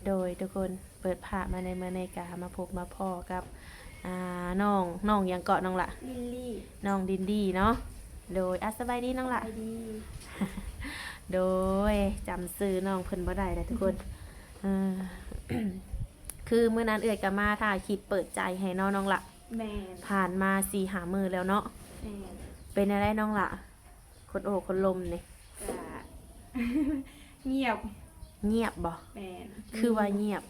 ໂດຍ ທຸກຄົນ ເປີດພາບມາໃນມື້ນີ້ກະມາພົບມາພໍ້ກັບ ອ່າ ນ້ອງ ນ້ອງຫຍັງເກາະນ້ອງລະ? ລິນລີ້. ນ້ອງລິນລີ້ເນາະ. ໂດຍ ອ່າ ສະບາຍດີນ້ອງລະ. ສະບາຍດີ. ໂດຍ ຈຳຊື່ນ້ອງເພິ່ນບໍ່ໄດ້ແຫຼະທຸກຄົນ. ເອີ ຄືມື້ນັ້ນເອື້ອຍກໍມາຖ່າຍຄລິບເປີດໃຈໃຫ້ເນາະນ້ອງລະ. ແມ່ນ. ຜ່ານມາສີ່ຫ້າມື້ແລ້ວເນາະ. ແມ່ນ. ເປັນແນວໃດນ້ອງລະ? ຄົນໂອ້ຄົນລົມນີ້ ກະ ງຽບ. ງຽບບໍ່? ແມ່ນ. ຄືວ່າງຽບ?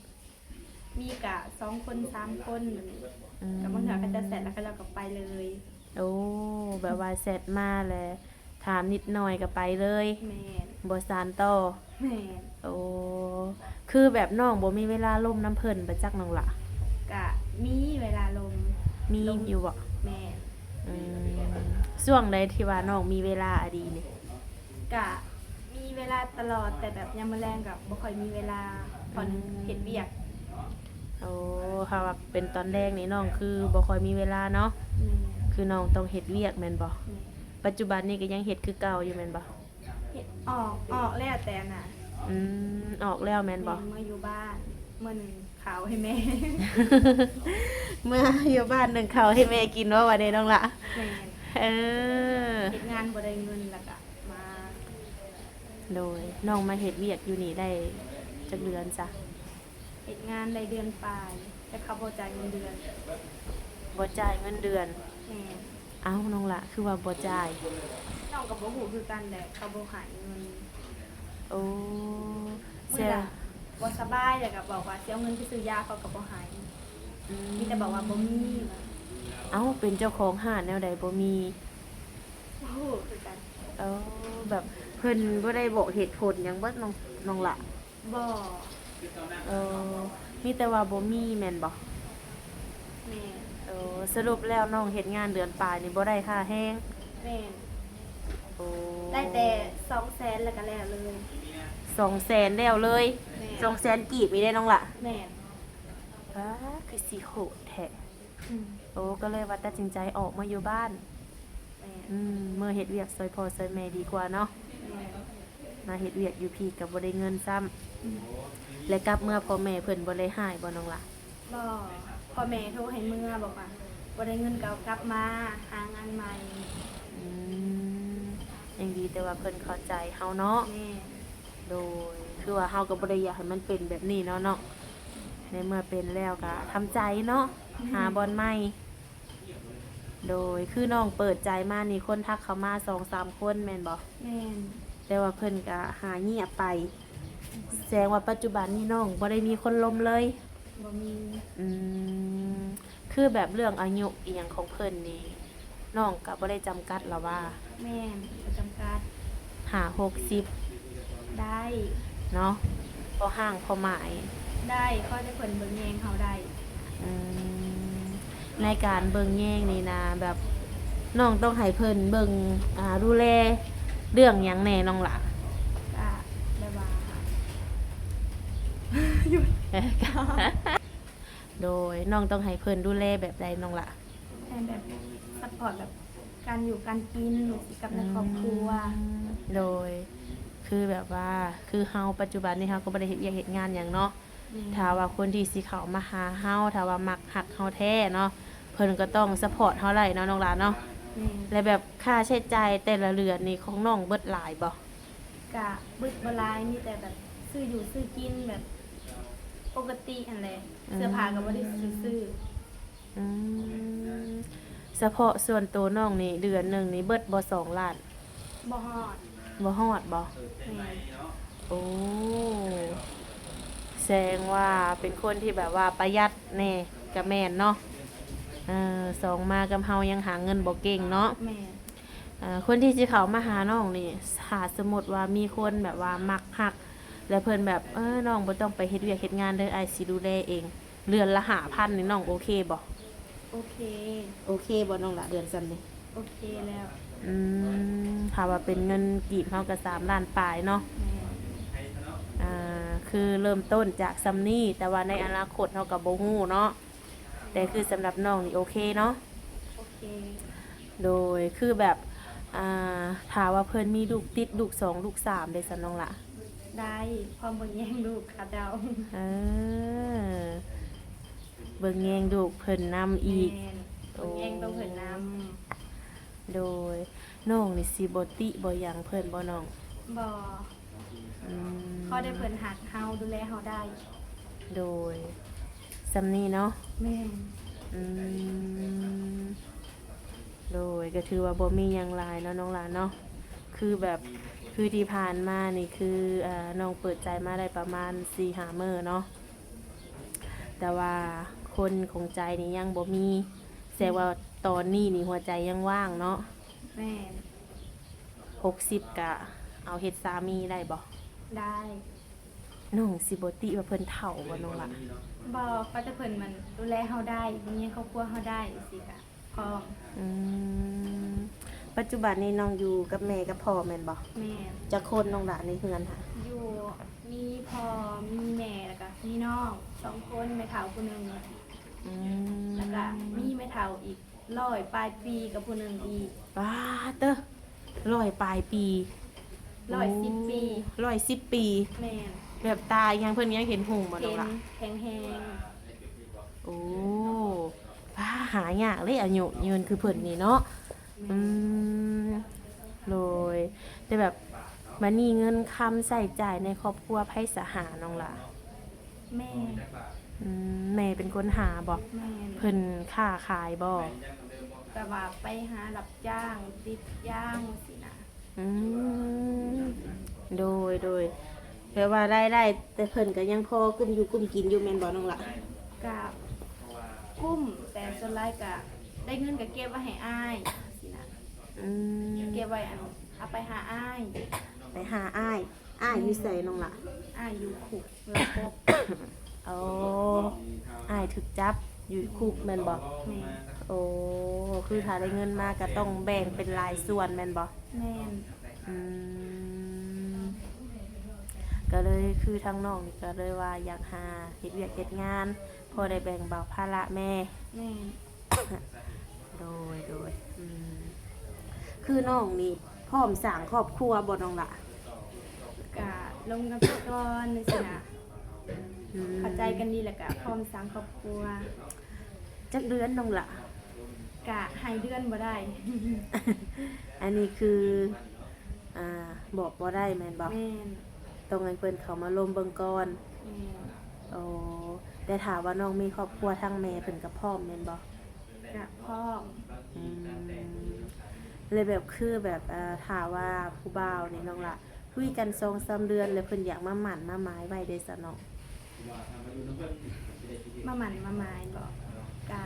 ມີກະສອງຄົນສາມຄົນແບບນີ້. ອືມ. ກະບາງເທື່ອເຂົາເຈົ້າແຊັດແລ້ວເຂົາເຈົ້າກໍໄປເລີຍ. ໂອ້ ແບບວ່າແຊັດມາແລ້ວຖາມນິດໜ້ອຍກໍໄປເລີຍ. ແມ່ນ. ບໍ່ສານຕໍ່. ແມ່ນ. ໂອ້ ຄືແບບນ້ອງບໍ່ມີເວລາລົມນຳເພິ່ນບໍ່ຈັກນ້ອງລະ? ກະມີເວລາລົມ. ມີ ລົມ ຢູ່ບໍ່? ແມ່ນ. ອືມ ຊ່ວງໃດທີ່ວ່ານ້ອງມີເວລາອະດີນີ້? ກະມີເວລາຕະຫຼອດ ແຕ່ແບບຍາມມື້ແລງກໍບໍ່ຄ່ອຍມີເວລາ ເພາະ ອືມ ເຮັດວຽກ. ໂອ້ ຖ້າວ່າເປັນຕອນແລງນີ້ນ້ອງຄືບໍ່ຄ່ອຍມີເວລາເນາະ. ແມ່ນ. ຄືນ້ອງຕ້ອງເຮັດວຽກແມ່ນບໍ່? ແມ່ນ. ປັດຈຸບັນນີ້ກໍຍັງເຮັດຄືເກົ່າຢູ່ແມ່ນບໍ່? ເຮັດ ອອກ ອອກແລ້ວແຕ່ອັນນ່າ. ອືມ ອອກແລ້ວແມ່ນບໍ່? ແມ່ນ ເມືອຢູ່ບ້ານ ເມືອໜຶ້ງເຂົ້າໃຫ້ແມ່. ເມືອຢູ່ບ້ານໜຶ້ງເຂົ້າໃຫ້ແມ່ກິນເນາະ ວ່າແດ່ນ້ອງລະ. ແມ່ນ. ເອີ ເຮັດງານບໍ່ໄດ້ເງິນ ແລ້ວກະມາ. ໂດຍ ນ້ອງມາເຮັດວຽກຢູ່ນີ້ໄດ້ຈັກເດືອນຊະ? ເຮັດງານໄດ້ເດືອນປາຍ ແຕ່ເຂົາບໍ່ຈ່າຍເງິນເດືອນ. ບໍ່ຈ່າຍເງິນເດືອນ? ແມ່ນ. ເອົ້າ ນ້ອງລະ ຄືວ່າບໍ່ຈ່າຍ? ນ້ອງກໍບໍ່ຮູ້ຄືກັນແຫຼະ ເຂົາບໍ່ໃຫ້ເງິນ. ໂອ້ ມື້ລະ ແຊ ບໍ່ສະບາຍ ແລ້ວກໍບອກວ່າຊິເອົາເງິນໄປຊື້ຢາ ເຂົາກໍບໍ່ໃຫ້. ອືມ. ມີແຕ່ບອກວ່າບໍ່ມີ. ເອົ້າ ເປັນເຈົ້າຂອງຮ້ານແນວໃດບໍ່ມີ? ບໍ່ຮູ້ຄືກັນ. ເອີ ແບບເພິ່ນບໍ່ໄດ້ບອກເຫດຜົນຫຍັງບໍ່ ນ້ອງ ນ້ອງລະ? ບໍ່. ເອີ ມີແຕ່ວ່າບໍ່ມີແມ່ນບໍ່? ແມ່ນ. ເອີ ສະຫຼຸບແລ້ວນ້ອງເຮັດງານເດືອນປາຍນີ້ບໍ່ໄດ້ຄ່າແຮງ? ແມ່ນ. ໂອ້ ໄດ້ແຕ່ສອງແສນ ແລ້ວກໍແລ້ວເລີຍ. ສອງແສນແລ້ວເລີຍ? ແມ່ນ. ສອງແສນກີບນີ້ເດ້ນ້ອງລະ? ແມ່ນ. ປ້າ ຄືຊິໂຫດແທ້. ອືມ. ໂອ້ ກໍເລີຍວ່າຕັດສິນໃຈອອກມາຢູ່ບ້ານ. ແມ່ນ. ອືມ ເມືອເຮັດວຽກຊ່ອຍພໍ່ຊ່ອຍແມ່ດີກວ່າເນາະ. ແມ່ນ. ມາເຮັດວຽກຢູ່ພີ້ກໍບໍ່ໄດ້ເງິນຊ້ຳ. ອືມ. ແລະກັບເມືອພໍ່ແມ່ເພິ່ນບໍ່ໄດ້ຮ້າຍບໍ່ນ້ອງລະ? ບໍ່. ພໍ່ແມ່ໂທໃຫ້ເມືອ ບອກວ່າບໍ່ໄດ້ເງິນກໍກັບມາຫາງານໃໝ່. ອືມ ຍັງດີແຕ່ວ່າເພິ່ນເຂົ້າໃຈເຮົາເນາະ. ແມ່ນ. ໂດຍ ຄືວ່າເຮົາກໍບໍ່ໄດ້ຢາກໃຫ້ມັນເປັນແບບນີ້ເນາະນ້ອງ. ໃນເມື່ອເປັນແລ້ວກໍທຳໃຈເນາະ. ແມ່ນ. ຫາບ່ອນໃໝ່. ໂດຍ ຄືນ້ອງເປີດໃຈມານີ້ ຄົນທັກເຂົ້າມາສອງສາມຄົນແມ່ນບໍ່? ແມ່ນ. ແຕ່ວ່າເພິ່ນກະຫາຍຽບໄປ. ແສດງວ່າປັດຈຸບັນນີ້ນ້ອງບໍ່ໄດ້ມີຄົນລົມເລີຍ? ບໍ່ມີ. ອືມ ຄືແບບເລື່ອງອາຍຸອີ່ຫຍັງຂອງເພິ່ນນີ້ ນ້ອງກະບໍ່ໄດ້ຈຳກັດລະຫວາ? ແມ່ນ ບໍ່ຈຳກັດ. ຫ້າຫົກສິບ ໄດ້ເນາະ ພໍຮ່າງພໍໝາຍ. ໄດ້ ຂໍແຕ່ເພິ່ນເບິ່ງແຍງເຮົາໄດ້. ອືມ ໃນການເບິ່ງແຍງນີ້ນະ ແບບນ້ອງຕ້ອງໃຫ້ເພິ່ນເບິ່ງ ອ່າ ດູແລເລື່ອງຫຍັງແດ່ນ້ອງຫຼ້າ? ກະແບບວ່າ ໂດຍ ນ້ອງຕ້ອງໃຫ້ເພິ່ນດູແລແບບໃດນ້ອງຫຼ້າ? ໃຫ້ແບບ support ແບບ ການຢູ່ການກິນ ແບບ ກັບໃນຄອບຄົວ. ອືມ ໂດຍ ຄືແບບວ່າ ຄືເຮົາປັດຈຸບັນນີ້ ເຮົາກໍບໍ່ໄດ້ເຮັດວຽກເຮັດງານຫຍັງເນາະ. ແມ່ນ. ຖ້າວ່າຄົນທີ່ຊິເຂົ້າມາຫາເຮົາ ຖ້າວ່າມັກຮັກເຮົາແທ້ເນາະ ເພິ່ນກໍຕ້ອງ support ເຮົາໄດ້ເນາະນ້ອງຫຼ້າເນາະ. ແມ່ນ. ແລະ ແບບຄ່າໃຊ້ຈ່າຍແຕ່ລະເດືອນນີ້ຂອງນ້ອງເບິດຫຼາຍບໍ່? ກະເບິດບໍ່ຫຼາຍ ມີແຕ່ແບບຊື້ຢູ່ຊື້ກິນ ແບບປົກກະຕິຫັ້ນແຫຼະ. ອືມ ເສື້ອຜ້າກໍບໍ່ໄດ້ຊື້. ອືມ ສະເພາະສ່ວນໂຕນ້ອງນີ້ ເດືອນໜຶ່ງນີ້ເບິດບໍ່ສອງລ້ານ? ບໍ່ຮອດ. ບໍ່ຮອດບໍ່? ແມ່ນ. ໂອ້ ແສດງວ່າເປັນຄົນທີ່ແບບວ່າປະຢັດແດ່ກໍແມ່ນເນາະ. ເອີ ສອງມາກັບເຮົາຍັງຫາເງິນບໍ່ເກັ່ງເນາະ. ແມ່ນ. ເອີ ຄົນທີ່ຊິເຂົ້າມາຫານ້ອງນີ້ ຖ້າສົມມຸດວ່າມີຄົນແບບວ່າມັກຮັກ ແລ້ວເພິ່ນແບບ ເອີ ນ້ອງບໍ່ຕ້ອງໄປເຮັດວຽກເຮັດງານເດີ ອ້າຍຊິດູແລເອງ ເດືອນລະຫ້າພັນນີ້ ນ້ອງໂອເຄບໍ່? ໂອເຄ. ໂອເຄບໍ່ນ້ອງຫຼ້າ ເດືອນສ່ຳນີ້? ໂອເຄແລ້ວ. ອືມ ຖ້າວ່າເປັນເງິນກີບເຮົາກໍສາມລ້ານປາຍເນາະ. ແມ່ນ. ອ່າ ຄືເລີ່ມຕົ້ນຈາກສ່ຳນີ້ ແຕ່ວ່າໃນອະນາຄົດເຮົາກໍບໍ່ຮູ້ເນາະ. ແຕ່ຄືສຳລັບນ້ອງນີ້ໂອເຄເນາະ? ໂອເຄ. ໂດຍ ຄືແບບ ອ່າ ຖ້າວ່າເພິ່ນມີລູກຕິດ ລູກສອງ ລູກສາມເດຊັ້ນນ້ອງຫຼ້າ? ໄດ້ ພ້ອມເບິ່ງແຍງລູກເຂົາເຈົ້າ. ເອີ ເບິ່ງແຍງລູກເພິ່ນນຳອີກ. ແມ່ນ ເບິ່ງແຍງໂຕເພິ່ນນຳ. ໂດຍ ນ້ອງນີ້ຊິບໍ່ຕິບໍ່ຫຍັງເພິ່ນບໍ່ນ້ອງ? ບໍ່. ອືມ ຂໍແຕ່ເພິ່ນຮັກເຮົາ ດູແລເຮົາໄດ້. ໂດຍ ສ່ຳນີ້ເນາະ. ແມ່ນ. ອືມ ໂດຍ ກໍຖືວ່າບໍ່ມີຫຍັງຫຼາຍເນາະນ້ອງຫຼ້າເນາະ. ຄືແບບ ຄືທີ່ຜ່ານມານີ້ ຄື ເອີ ນ້ອງເປີດໃຈມາໄດ້ປະມານສີ່ຫ້າມື້ເນາະ ແຕ່ວ່າຄົນຂອງໃຈນີ້ຍັງບໍ່ມີ. ແສດງວ່າຕອນນີ້ນີ້ຫົວໃຈຍັງວ່າງເນາະ. ແມ່ນ. ຫົກສິບກະເອົາເຮັດສາມີໄດ້ບໍ່? ໄດ້. ນ້ອງຊິບໍ່ຕິວ່າເພິ່ນເຖົ້າບໍ່ນ້ອງຫຼ້າ? ບໍ່ ຂໍແຕ່ເພິ່ນມັນດູແລເຮົາໄດ້ ເບິ່ງແຍງຄອບຄົວເຮົາໄດ້ ຈັ່ງຊີ້ກະພ້ອມ. ອືມ ປັດຈຸບັນນີ້ນ້ອງຢູ່ກັບແມ່ກັບພໍ່ແມ່ນບໍ່? ແມ່ນ. ຈັກຄົນນ້ອງຫຼ້າໃນເຮືອນຫະ? ຢູ່ ມີພໍ່ ມີແມ່ ແລ້ວກະມີນ້ອງສອງຄົນ ແມ່ເຖົ້າຜູ້ໜຶ່ງ. ອືມ ແລ້ວກະມີແມ່ເຖົ້າອີກ ຮ້ອຍປາຍປີກັບຜູ້ໜຶ່ງອີກ. ປາດເຕີ ຮ້ອຍປາຍປີ. ຮ້ອຍສິບປີ. ໂອ້ ຮ້ອຍສິບປີ. ແມ່ນ. ແບບຕາອີຫຍັງເພິ່ນຍັງເຫັນຮຸ່ງບໍ່ນ້ອງຫຼ້າ? ເຫັນ ແຂງແຮງ. ໂອ້ ປາ ຫາຍາກເດ້ອາຍຸຍືນຄືເພິ່ນນີ້ເນາະ. ແມ່ນ. ອືມ ໂດຍ ແຕ່ແບບ ບັດນີ້ເງິນຄຳໃຊ້ຈ່າຍໃນຄອບຄົວໃຜສະຫານ້ອງຫຼ້າ? ແມ່. ອືມ ແມ່ເປັນຄົນຫາບໍ່? ແມ່ນ. ເພິ່ນຄ້າຂາຍບໍ່? ແບບວ່າໄປຫາຮັບຈ້າງ ຕິດຢາງຊີ້ນະ. ອືມ ໂດຍ ໂດຍ ແບບວ່າລາຍໄດ້ ແຕ່ເພິ່ນກໍຍັງພໍກຸ້ມຢູ່ກຸ້ມກິນຢູ່ແມ່ນບໍ່ນ້ອງຫຼ້າ? ກະກຸ້ມ ແຕ່ສ່ວນຫຼາຍກະໄດ້ເງິນກະເກັບໄວ້ໃຫ້ອ້າຍຊີ້ນະ. ອືມ ເກັບໄວ້ ອັນ ເອົາໄປຫາອ້າຍ. ໄປຫາອ້າຍ. ອ້າຍຢູ່ໃສນ້ອງຫຼ້າ? ອ້າຍຢູ່ຄຸກ ລາວກົກ. ອໍ ອ້າຍຖືກຈັບຢູ່ຄຸກແມ່ນບໍ່? ແມ່ນ. ໂອ້ ຄືຖ້າໄດ້ເງິນມາກໍຕ້ອງແບ່ງເປັນຫຼາຍສ່ວນແມ່ນບໍ່? ແມ່ນ. ອືມ ກໍເລີຍຄືທາງນ້ອງນີ້ກໍເລີຍວ່າຢາກຫາເຮັດວຽກເຮັດງານ ພໍໄດ້ແບ່ງເບົາພາລະແມ່. ແມ່ນ. ໂດຍ ໂດຍ ອືມ ຄືນ້ອງນີ້ພ້ອມສ້າງຄອບຄົວບໍ່ນ້ອງຫຼ້າ? ກະລົມກັນໄປກ່ອນຈັ່ງຊີ້ນະ. ອືມ ເຂົ້າໃຈກັນດີແລ້ວກະພ້ອມສ້າງຄອບຄົວ. ຈັກເດືອນນ້ອງຫຼ້າ? ກະໃຫ້ເດືອນບໍ່ໄດ້. ອັນນີ້ຄື ອ່າ ບອກບໍ່ໄດ້ແມ່ນບໍ່? ແມ່ນ. ຕ້ອງໃຫ້ເພິ່ນເຂົ້າມາລົມເບິ່ງກ່ອນ. ແມ່ນ. ໂອ້ ແຕ່ຖ້າວ່ານ້ອງມີຄອບຄົວ ທາງແມ່ເພິ່ນກໍພ້ອມແມ່ນບໍ່? ກະພ້ອມ. ອືມ ແລ້ວແບບ ຄືແບບ ເອີ ຖ້າວ່າຜູ້ບ່າວນີ້ນ້ອງຫຼ້າ ຄຸຍກັນສອງສາມເດືອນ ແລ້ວເພິ່ນຢາກມາໝັ້ນມາໝາຍໄວ້ເດ້ຊະນ້ອງ? ມາໝັ້ນມາໝາຍບໍ? ກະ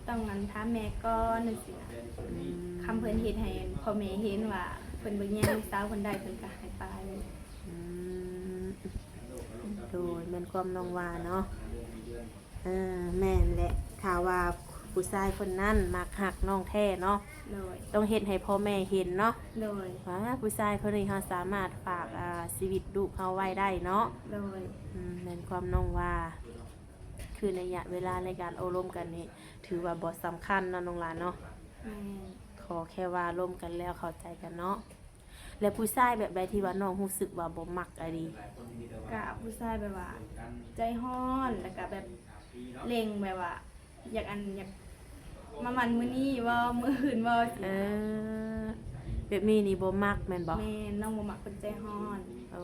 ຕ້ອງ ອັນ ຖາມແມ່ກ່ອນຈັ່ງຊີ້ນະ. ອືມ ຄັນເພິ່ນເຮັດໃຫ້ພໍ່ແມ່ເຫັນວ່າເພິ່ນເບິ່ງແຍງລູກສາວເພິ່ນໄດ້ ເພິ່ນກໍໃຫ້ໄປ. ອືມ ໂດຍ ແມ່ນຄວາມນ້ອງວ່າເນາະ. ເອີ ແມ່ນແຫຼະ ຖ້າວ່າຜູ້ຊາຍຄົນນັ້ນມັກຮັກນ້ອງແທ້ເນາະ. ໂດຍ. ຕ້ອງເຮັດໃຫ້ພໍ່ແມ່ເຫັນເນາະ. ໂດຍ. ວ່າຜູ້ຊາຍຄົນນີ້ເຮົາສາມາດຝາກ ອ່າ ຊີວິດລູກເຮົາໄວ້ໄດ້ເນາະ. ໂດຍ. ອືມ ແມ່ນຄວາມນ້ອງວ່າ ຄືໄລຍະເວລາໃນການໂອ້ລົມກັນນີ້ ຖືວ່າບໍ່ສຳຄັນເນາະນ້ອງຫຼ້າເນາະ. ແມ່ນ. ຂໍແຄ່ວ່າລົມກັນແລ້ວເຂົ້າໃຈກັນເນາະ. ແລ້ວຜູ້ຊາຍແບບໃດທີ່ວ່ານ້ອງຮູ້ສຶກວ່າບໍ່ມັກອີ່ຫຼີ? ກະຜູ້ຊາຍແບບວ່າໃຈຮ້ອນ ແລ້ວກະແບບເລັ່ງ ແບບວ່າຢາກ ອັນ ຢາກມາໝັ້ນມື້ນີ້ບໍ່ ມື້ອື່ນບໍ່ ຊີ້ນະ. ເອີ ແບບນີ້ນີ້ບໍ່ມັກແມ່ນບໍ່? ແມ່ນ ນ້ອງບໍ່ມັກຄົນໃຈຮ້ອນ. ໂອ້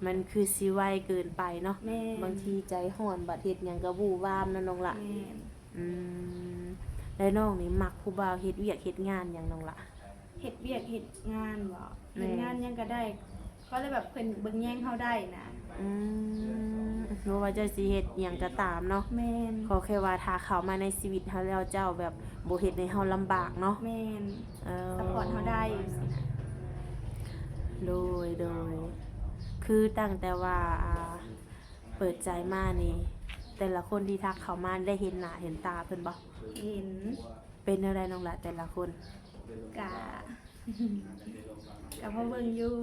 ມັນຄືຊິໄວເກີນໄປເນາະ. ແມ່ນ. ບາງທີໃຈຮ້ອນ ບັດເຮັດຫຍັງກໍວູ່ວາມເນາະນ້ອງຫຼ້າ. ແມ່ນ. ອືມ ແລ້ວນ້ອງນີ້ມັກຜູ້ບ່າວເຮັດວຽກເຮັດງານຫຍັງນ້ອງຫຼ້າ? ເຮັດວຽກເຮັດງານບໍ? ແມ່ນ. ເຮັດງານຫຍັງກໍໄດ້ ຂໍແຕ່ແບບເພິ່ນເບິ່ງແຍງເຮົາໄດ້ນະ. ອືມ ບໍ່ວ່າເຈົ້າຊິເຮັດຫຍັງກໍຕາມເນາະ. ແມ່ນ. ຂໍແຄ່ວ່າຖ້າເຂົ້າມາໃນຊີວິດເຮົາແລ້ວ ເຈົ້າແບບບໍ່ເຮັດໃຫ້ເຮົາລຳບາກເນາະ. ແມ່ນ. ເອີ ຊັບພອດເຮົາໄດ້. ໂດຍ ໂດຍ ຄືຕັ້ງແຕ່ວ່າ ອ່າ ເປີດໃຈມານີ້ ແຕ່ລະຄົນທີ່ທັກເຂົ້າມາໄດ້ເຫັນໜ້າເຫັນຕາເພິ່ນບໍ່? ເຫັນ. ເປັນແນວໃດນ້ອງຫຼ້າແຕ່ລະຄົນ? ກະ ກະພໍເບິ່ງຢູ່.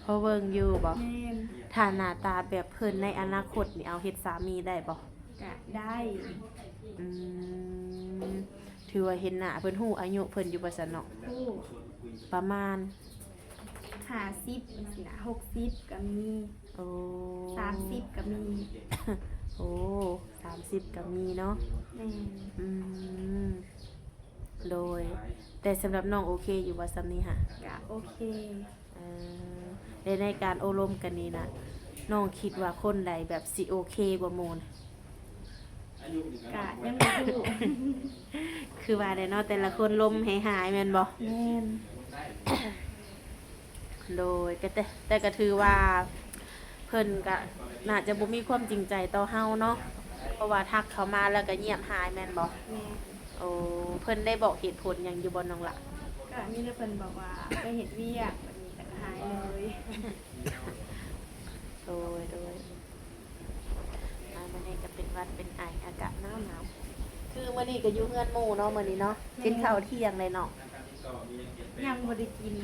ພໍເບິ່ງຢູ່ບໍ? ແມ່ນ. ຖ້າໜ້າຕາແບບເພິ່ນໃນອະນາຄົດນີ້ ເອົາເຮັດສາມີໄດ້ບໍ່? ກະໄດ້. ອືມ ຖືວ່າເຫັນໜ້າເພິ່ນ ຮູ້ອາຍຸເພິ່ນຢູ່ບໍ່ຊັ້ນເນາະ? ຮູ້. ປະມານ? ຫ້າສິບຈັ່ງຊີ້ນະ ຫົກສິບກໍມີ ໂອ້ ສາມສິບກໍມີ ໂອ້ ສາມສິບກໍມີເນາະ ແມ່ນ ອືມ ໂດຍ ແຕ່ສຳລັບນ້ອງໂອເຄຢູ່ບໍ່ສ່ຳນີ້ຫະ? ກະໂອເຄ ເອີ ແລະ ໃນການໂອ້ລົມກັນນີ້ນະ ນ້ອງຄິດວ່າຄົນໃດແບບຊິໂອເຄກວ່າໝູ່ນະ? ກະຍັງບໍ່ຮູ້ ຄືວ່າແຫຼະເນາະ ແຕ່ລະຄົນລົມໃຫ້ຫາຍແມ່ນບໍ່? ແມ່ນ ໂດຍ ກະແຕ່ ແຕ່ກະຖືວ່າເພິ່ນກະໜ້າຈະບໍ່ມີຄວາມຈິງໃຈຕໍ່ເຮົາເນາະ ເພາະວ່າທັກເຂົ້າມາແລ້ວກະງຽບຫາຍແມ່ນບໍ່? ແມ່ນ ໂອ້ ເພິ່ນໄດ້ບອກເຫດຜົນຫຍັງຢູ່ບໍ່ນ້ອງລະ? ກະມີແຕ່ເພິ່ນບອກວ່າໄປເຮັດວຽກ ບັດນີ້ກະຫາຍເລີຍ ໂດຍ ໂດຍ ອ່າ ມື້ນີ້ກໍເປັນຫວັດເປັນໄອ ອາກາດໜາວໆ ຄືມື້ນີ້ກໍຢູ່ເຮືອນໝູ່ເນາະ ມື້ນີ້ເນາະ ແມ່ນ ກິນເຂົ້າທ່ຽງແລ້ວເນາະ? ຍັງບໍ່ໄດ້ກິນ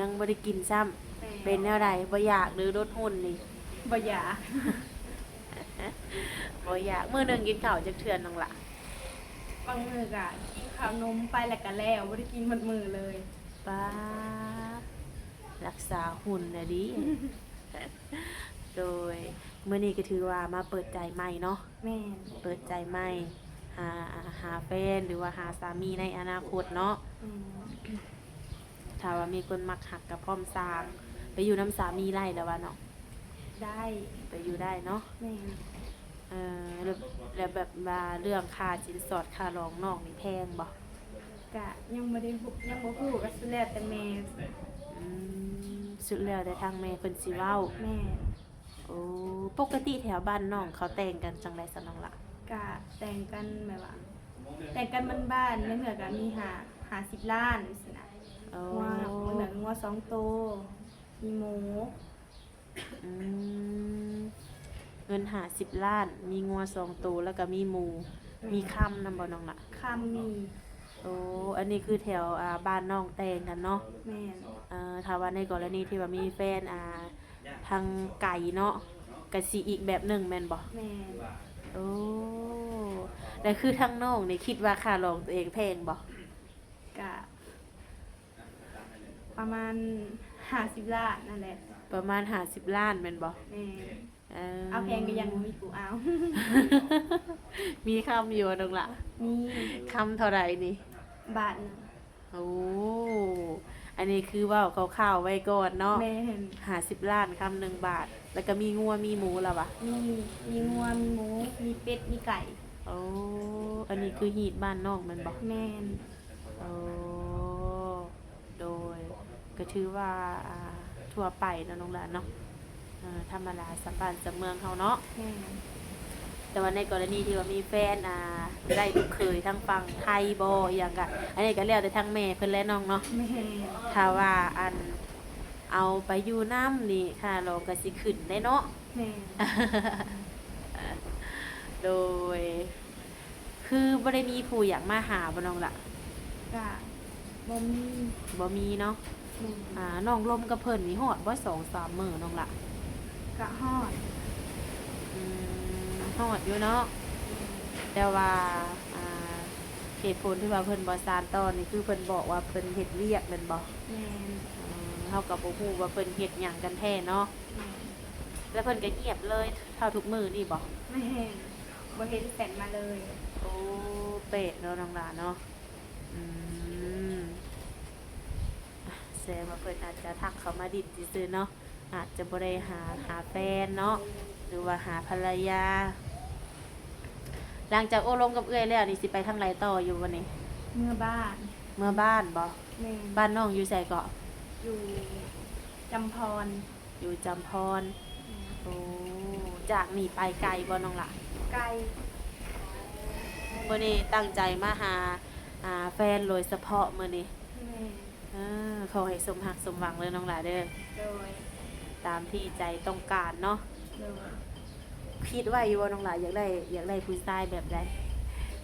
ຍັງບໍ່ໄດ້ກິນຊ້ຳ ແມ່ນ ເປັນແນວໃດ ບໍ່ຢາກ ຫຼື ລົດຫຸ່ນນີ້? ບໍ່ຢາກ ບໍ່ຢາກ ມື້ໜຶ່ງກິນເຂົ້າຈັກເທື່ອນ້ອງລະ? ບາງມື້ກໍກິນເຂົ້ານົມໄປແລ້ວກໍແລ້ວ ບໍ່ໄດ້ກິນໝົດມື້ເລີຍ ປ້າ ລັກສາຫຸ່ນນະດີ. ໂດຍ ມື້ນີ້ກໍຖືວ່າມາເປີດໃຈໃໝ່ເນາະ ແມ່ນ ເປີດໃຈໃໝ່ ຫາ ຫາແຟນ ຫຼືວ່າຫາສາມີໃນອະນາຄົດເນາະ ແມ່ນ ຖ້າວ່າມີຄົນມັກຮັກກໍພ້ອມສ້າງ ໄປຢູ່ນຳສາມີໄດ້ແລ້ວວ່າເນາະ? ໄດ້ ໄປຢູ່ໄດ້ເນາະ ແມ່ນ ເອີ ແລ້ວ ແລ້ວແບບວ່າເລື່ອງຄ່າສິນສອດຄ່າດອງນ້ອງນີ້ແພງບໍ່? ກະຍັງບໍ່ໄດ້ຮູ້ ຍັງບໍ່ຮູ້ ກະສຸດແລ້ວແຕ່ແມ່ ອືມ ສຸດແລ້ວແຕ່ທາງແມ່ເພິ່ນຊິເວົ້າ ແມ່ນ ໂອ້ ປົກກະຕິແຖວບ້ານນ້ອງເຂົາແຕ່ງກັນຈັ່ງໃດຊັ້ນນ້ອງລະ? ກະແຕ່ງກັນແບບວ່າ ແຕ່ງກັນບ້ານໆ ບາງເທື່ອກະມີຫ້າ ຫ້າສິບລ້ານຊີ້ນະ ໂອ້ ງົວ ບາງເທື່ອງົວສອງໂຕ ມີໝູ ອືມ ເງິນຫ້າສິບລ້ານ ມີງົວສອງໂຕ ແລ້ວກໍມີໝູ ແມ່ນ ມີຄຳນຳບໍ່ນ້ອງລະ? ຄຳມີ ໂອ້ ອັນນີ້ຄືແຖວ ອ່າ ບ້ານນ້ອງແຕ່ງກັນເນາະ ແມ່ນ ເອີ ຖ້າວ່າໃນກໍລະນີທີ່ວ່າມີແຟນ ອ່າ ທາງໄກເນາະ ກໍຊິອີກແບບໜຶ່ງແມ່ນບໍ່? ແມ່ນ ໂອ້ ແລ້ວຄືທາງນ້ອງນີ້ຄິດວ່າຄ່າດອງຕົວເອງແພງບໍ່? ກະ ປະມານຫ້າສິບລ້ານນັ້ນແຫຼະ ປະມານຫ້າສິບລ້ານແມ່ນບໍ່? ແມ່ນ ເອີ ເອົາແພງກໍຍັງບໍ່ມີຜູ້ເອົາ ມີຄຳຢູ່ບໍ່ນ້ອງລະ? ມີ ຄຳເທົ່າໃດນີ້? ບາດໜຶ່ງ ໂອ້ ອັນນີ້ຄືເວົ້າຄ່າວໆໄວ້ກ່ອນເນາະ ແມ່ນ ຫ້າສິບລ້ານຄຳໜຶ່ງບາດ ແລ້ວກໍມີງົວມີໝູລະຫວາ? ມີ ມີງົວ ມີໝູ ມີເປັດ ມີໄກ່ ໂອ້ ອັນນີ້ຄືຮີດບ້ານນ້ອງແມ່ນບໍ່? ແມ່ນ ໂອ້ ໂດຍ ກໍຖືວ່າ ອ່າ ທົ່ວໄປເນາະນ້ອງຫຼານເນາະ ເອີ ທຳມະດາຊາວບ້ານຊາວເມືອງເຮົາເນາະ ແມ່ນ ແຕ່ວ່າໃນກໍລະນີທີ່ວ່າມີແຟນ ອ່າ ໄດ້ລູກເຂີຍທາງຝັ່ງໄທບໍ່ ອີ່ຫຍັງກະ ອັນນີ້ກະແລ້ວແຕ່ທາງແມ່ເພິ່ນແຫຼະນ້ອງເນາະ ແມ່ນ ຖ້າວ່າ ອັນ ເອົາໄປຢູ່ນຳນີ້ ຄ່າດອງກະຊິຂຶ້ນເດ້ເນາະ ແມ່ນ ໂດຍ ຄືບໍ່ໄດ້ມີຜູ້ຢາກມາຫາບໍ່ນ້ອງລະ? ກະບໍ່ມີ ບໍ່ມີເນາະ ແມ່ນ ອ່າ ນ້ອງລົມກັບເພິ່ນນີ້ຮອດບໍ່ ສອງສາມມື້ນ້ອງລະ? ກະຮອດ ອືມ ຮອດຢູ່ເນາະ ແມ່ນ ແຕ່ວ່າ ອ່າ ເຫດຜົນທີ່ວ່າເພິ່ນບໍ່ສານຕໍ່ນີ້ ຄືເພິ່ນບອກວ່າເພິ່ນເຮັດວຽກແມ່ນບໍ່? ແມ່ນ ເອີ ເຮົາກໍບໍ່ຮູ້ວ່າເພິ່ນເຮັດຫຍັງກັນແທ້ເນາະ ແມ່ນ ແລ້ວເພິ່ນກໍງຽບເລີຍເທົ່າທຸກມື້ນີ້ບໍ່? ແມ່ນ ບໍ່ເຫັນແຊັດມາເລີຍ ໂອ້ ແປກເນາະນ້ອງຫຼານເນາະ ອືມ ແສດງວ່າເພິ່ນອາດຈະທັກເຂົ້າມາດິນຊື່ໆເນາະ ອາດຈະບໍ່ໄດ້ຫາ ຫາແຟນເນາະ ຫຼືວ່າຫາພັນລະຍາ ຫຼັງຈາກໂອ້ລົມກັບເອື້ອຍແລ້ວນີ້ ຊິໄປທາງໃດຕໍ່ຢູ່ບໍ່ນີ້? ເມືອບ້ານ ເມືອບ້ານບໍ່? ແມ່ນ ບ້ານນ້ອງຢູ່ໃສເກາະ? ຢູ່ຈຳພອນ ຢູ່ຈຳພອນ ແມ່ນ ໂອ້ ຈາກນີ້ໄປໄກບໍ່ນ້ອງຫຼະ? ໄກ ມື້ນີ້ຕັ້ງໃຈມາຫາ ອ່າ ແຟນໂດຍສະເພາະມື້ນີ້ ແມ່ນ ເອີ ຂໍໃຫ້ສົມຮັກສົມຫວັງເດີນ້ອງຫຼາເດີ ໂດຍ ຕາມທີ່ໃຈຕ້ອງການເນາະ ໂດຍ ຄິດໄວ້ຢູ່ບໍ່ນ້ອງຫຼາ ຢາກໄດ້ ຢາກໄດ້ຜູ້ຊາຍແບບໃດ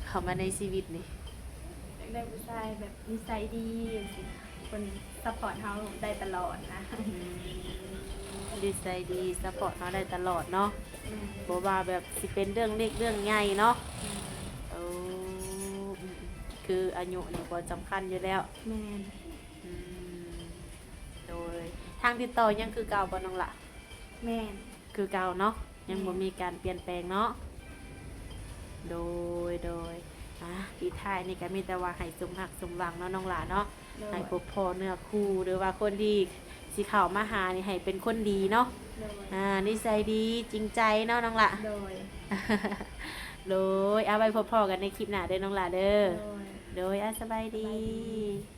ເຂົ້າມາໃນຊີວິດນີ້? ຢາກໄດ້ຜູ້ຊາຍແບບນິໄສດີຈັ່ງຊີ້ນະ ເພິ່ນຊັບພອດເຮົາໄດ້ຕະຫຼອດນະ ອືມ ນິໄສດີ ຊັບພອດເຮົາໄດ້ຕະຫຼອດເນາະ ແມ່ນ ບໍ່ວ່າແບບຊິເປັນເລື່ອງເລັກເລື່ອງໃຫຍ່ເນາະ ແມ່ນ ໂອ້ ອືມ ຄືອາຍຸນີ້ບໍ່ສຳຄັນຢູ່ແລ້ວ ແມ່ນ ອືມ ໂດຍ ທາງຕິດຕໍ່ຍັງຄືເກົ່າບໍ່ນ້ອງຫຼ້າ? ແມ່ນ ຄືເກົ່າເນາະ ຍັງບໍ່ ແມ່ນ ມີການປ່ຽນແປງເນາະ. ໂດຍ ໂດຍ ອ່າ ປິດທ້າຍນີ້ກໍມີແຕ່ວ່າໃຫ້ສົມຮັກສົມຫວັງເນາະນ້ອງຫຼ້າເນາະ. ໂດຍ ໃຫ້ພົບພໍ້ເນື້ອຄູ່ ຫຼືວ່າຄົນທີ່ຊິເຂົ້າມາຫານີ້ໃຫ້ເປັນຄົນດີເນາະ. ໂດຍ ອ່າ ນິໄສດີ ຈິງໃຈເນາະນ້ອງຫຼ້າ. ໂດຍ ໂດຍ ເອົາໄວ້ພົບພໍ້ກັນໃນຄລິບໜ້າເດີນ້ອງຫຼ້າເດີ. ໂດຍ ໂດຍ ອ່າ ສະບາຍດີ. ສະບາຍດີ.